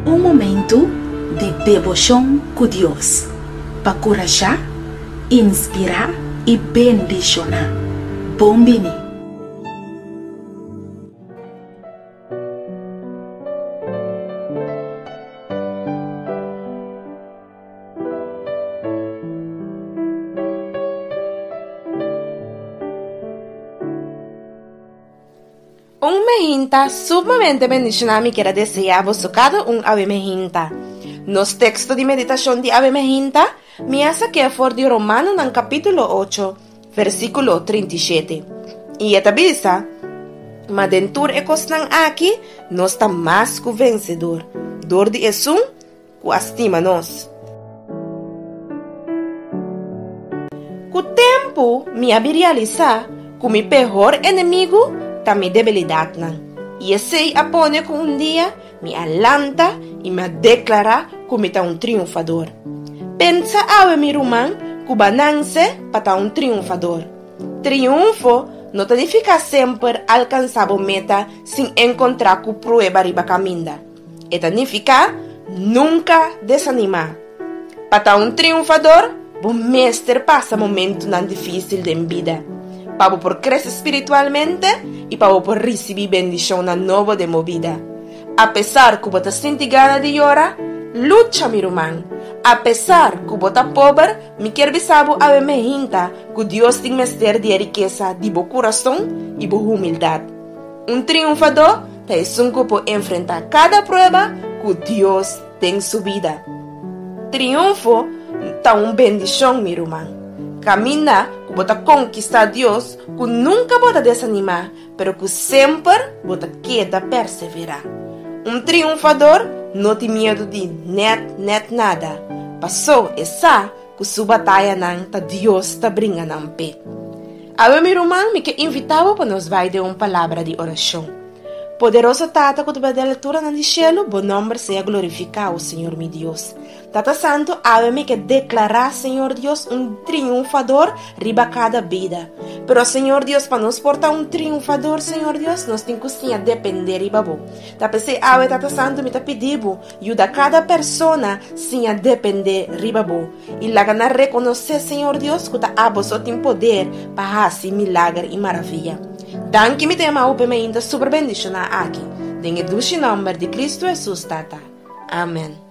Un momento di deboshon ku Dios pa kurashá, inspirá i bendishoná. Bon bini! Un mehinta sumamente bendishoná mi kier a deseá boso kada un awe mehinta. Nos teksto di meditashon di awe mehinta mi a sak'é for di Romanonan kapítulo ocho, versíkulo 37. I e ta bisa, Ma den tur e kosnan aki nos ta mas ku vensedor dor di esun ku a stima nos. Ku tempu mi a bin realisá ku mi pehor enemigu ta mi debilidatnan, i esei a pone ku un dia mi a lanta i mi a deklará ku mi ta un triunfador. Pensa awe mi ruman ku bo a nanse pa ta un triunfador. Triunfo no ta nifiká semper alkansá bo meta sin enkontrá ku prueba riba kaminda. E ta nifiká nunka desanimá. Pa ta un triunfador, bo mester pasa momentunan difísil den bida, pa bo por krese spiritualmente i pa bo por risibí bendishonnan nobo den bo bida. Apesar ku bo ta sinti gana di yora, lucha, mi ruman. Apesar ku bo ta pober, mi kier bisa bo awe mehinta ku Dios tin mester di e rikesa di bo kurason i bo humildat. Un triunfadó ta esun ku por enfrentá kada prueba ku Dios den su bida. Triunfo ta un bendishon, mi ruman. Kaminda ku bo ta konkistá Dios ku nunka bo ta desanimá, pero ku semper bo ta keda perseverá. Un triunfador no tin miedu di nèt nèt nada, pasó e sa ku su batayanan ta Dios ta bringa nan p'e. Awe mi ruman, mi ke invitá bo pa nos bai den un palabra di orashon. Poderoso Tata ku ta bai den alturanan di shelu, bo nòmber sea glorifiká, o Señor mi Dios. Tata Santu, awe mi ke deklará, Señor Dios, un triunfador riba kada bida. Pero, Señor Dios, pa nos por ta un triunfador, Señor Dios, nos tin ku siña dependé riba bo. Ta p'esei awe, Tata Santu, mi ta pidi bo, Yuda kada persona siña dependé riba bo i laga nan rekonosé, Señor Dios, ku ta abo so tin poder pa hasi milager i maraviya. Danki mi ta yama bo p'e mainta super bendishoná aki, den e dushi nòmber di Kristu Hesus, Tata. Amen.